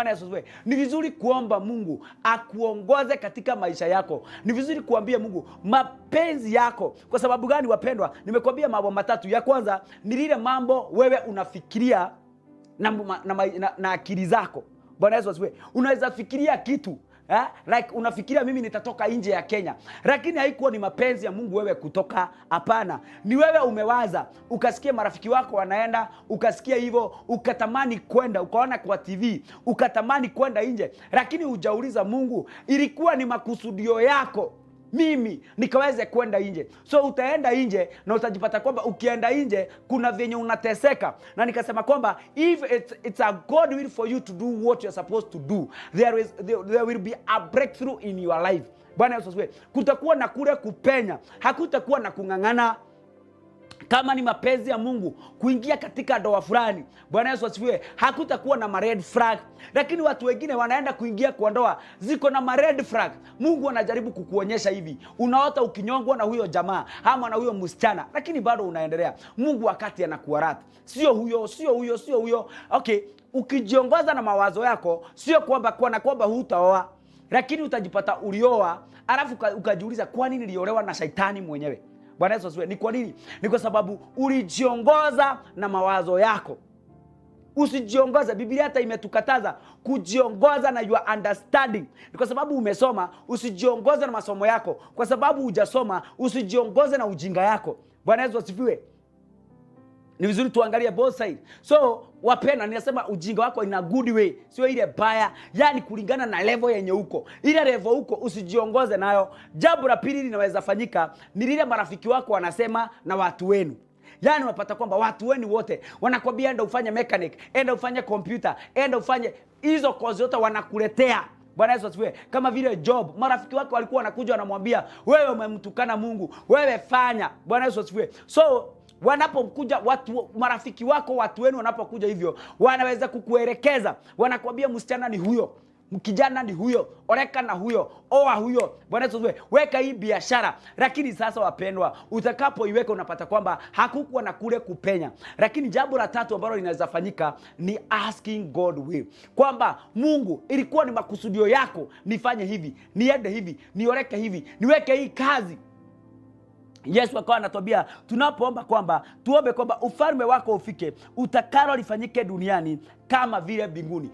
Bwana Yesu asifiwe. Ni vizuri kuomba Mungu akuongoze katika maisha yako. Ni vizuri kuambia Mungu mapenzi yako. Kwa sababu gani, wapendwa? Nimekuambia mambo matatu. Ya kwanza ni lile mambo wewe unafikiria na akili zako. Bwana Yesu asifiwe. Unaweza fikiria kitu, eh? Like unafikiria mimi nitatoka nje ya Kenya, lakini haikuwa ni mapenzi ya Mungu wewe kutoka. Hapana, ni wewe umewaza, ukasikia marafiki wako wanaenda, ukasikia hivyo, ukatamani kwenda, ukaona kwa TV, ukatamani kwenda nje, lakini hujauliza Mungu, ilikuwa ni makusudio yako mimi nikaweze kwenda nje? So utaenda nje na utajipata kwamba ukienda nje kuna vyenye unateseka. Na nikasema kwamba if it's a God will for you to do what you're supposed to do, there will be a breakthrough in your life. Bwana Yesu asifiwe. Kutakuwa na kule kupenya, hakutakuwa na kung'ang'ana. Kama ni mapenzi ya Mungu kuingia katika ndoa fulani, Bwana Yesu asifiwe, hakutakuwa na ma red flag. Lakini watu wengine wanaenda kuingia kwa ndoa ziko na ma red flag. Mungu anajaribu kukuonyesha hivi, unaota ukinyongwa na huyo jamaa ama na huyo msichana, lakini bado unaendelea. Mungu wakati anakualert, sio huyo, sio huyo, sio huyo. Okay, ukijiongoza na mawazo yako, sio kwamba kwana kwamba hutaoa, lakini utajipata ulioa, alafu ukajiuliza, kwa nini niliolewa na shaitani mwenyewe? Bwana Yesu asifiwe. Ni kwa nini? Ni kwa sababu ulijiongoza na mawazo yako. Usijiongoze. Biblia hata imetukataza kujiongoza na your understanding. Ni kwa sababu umesoma, usijiongoze na masomo yako. Kwa sababu hujasoma, usijiongoze na ujinga yako. Bwana Yesu asifiwe. Ni vizuri tuangalie both side. So wapendwa, ninasema ujinga wako in a good way, sio ile baya, yani kulingana na level yenye uko, ile level uko usijiongoze nayo. Jambo la pili linaweza fanyika ni lile marafiki wako wanasema na watu wenu. Yaani unapata kwamba watu wenu wote wanakwambia enda ufanye mechanic, enda ufanye computer, enda ufanye hizo kozi zote wanakuletea. Bwana Yesu asifiwe. Kama vile Job, marafiki wake walikuwa wanakuja wanamwambia, wewe umemtukana Mungu, wewe fanya. Bwana Yesu asifiwe. So wanapokuja watu, marafiki wako, watu wenu wanapokuja hivyo, wanaweza kukuelekeza, wanakuambia msichana ni huyo, kijana ni huyo, oleka na huyo, oa huyo. Bwana Yesu asifiwe. Weka hii biashara. Lakini sasa wapendwa, utakapoiweka unapata kwamba hakukuwa na kule kupenya. Lakini jambo la tatu ambalo linaweza fanyika ni asking God will, kwamba Mungu, ilikuwa ni makusudio yako nifanye hivi, niende hivi, nioleke hivi, niweke hii kazi. Yesu akawa anatuambia tunapoomba kwamba tuombe kwamba ufalme wako ufike, utakalo lifanyike duniani kama vile mbinguni.